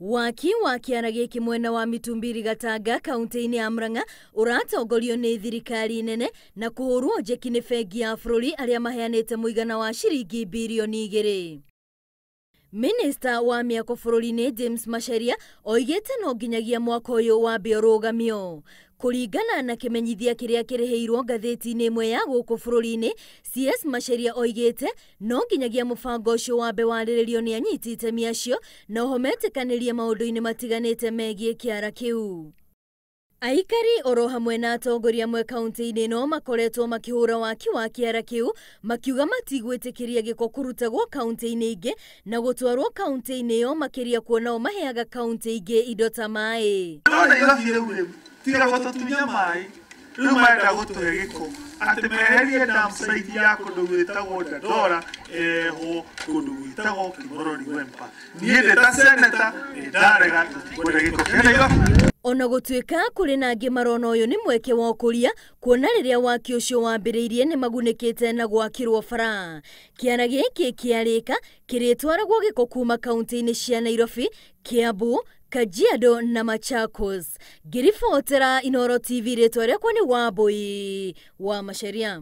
Waki wa kĩara gĩkĩ mwena wa Mitumbiri Gatanga kaunti-inĩ ya Murang'a ũratongorio nĩ thirikari nene na kũhũrwo njeki nĩ bengi ya bũrũri arĩa maheanĩte mũigana wa ciringi birioni 2. Minista wa mĩako bũrũri-inĩ James Macharia oigĩte no nginyagia mwaka ũyũ wambe ũrũgamio. Kũringana na kĩmenyithia kĩrĩa kĩrĩhĩirwo ngathĩti-inĩ ĩmwe ya gũkũ bũrũri-inĩ, CS Macharia oigĩte no nginyagia mũbango ũcio wambe warĩrĩrio nĩ anyiti itemi acio na oho metĩkanĩrie maũndũ-inĩ matiganĩte megiĩ kĩara kĩu. Aikari oro hamwe na atongoria amwe kaunti-inĩ ĩno makoretwo makĩhũra waki wa kĩara kĩu makiuga matigwĩtĩkĩria gĩko kũrutagwo kaunti-inĩ ingĩ na gũtwarwo kaunti-inĩ ĩyo, makĩria kuona o maheaga kaunti ingĩ indo ta maĩ. No Nairobi rĩu tiga gũtũtunya maĩ, rĩu marenda gũtũhe gĩko atĩ meherie dam site ya kũndũ gwĩtagwo Dandora ĩrehwo kũndũ gwĩtagwo Kimorori Wempa. Niĩ ndĩ ta seneta nĩ ndarega, tũtikwenda gĩko kĩa Nairobi. Ona gũtuĩka kũrĩ na angĩ marona ũyũ nĩ mweke wa ũkũria, kuona rĩrĩa waki ũcio wambĩrĩirie nĩ magunĩkĩte na gwakĩrwo bara. Kĩara gĩkĩ kĩarĩka kĩrĩtwaragwo gĩko kuma kaunti-inĩ cia Nairobi, Kiambu, Kajiado na Machakos. Ngĩribotera Inooro TV, rĩtwa rĩakwa nĩ Wambui wa Macharia.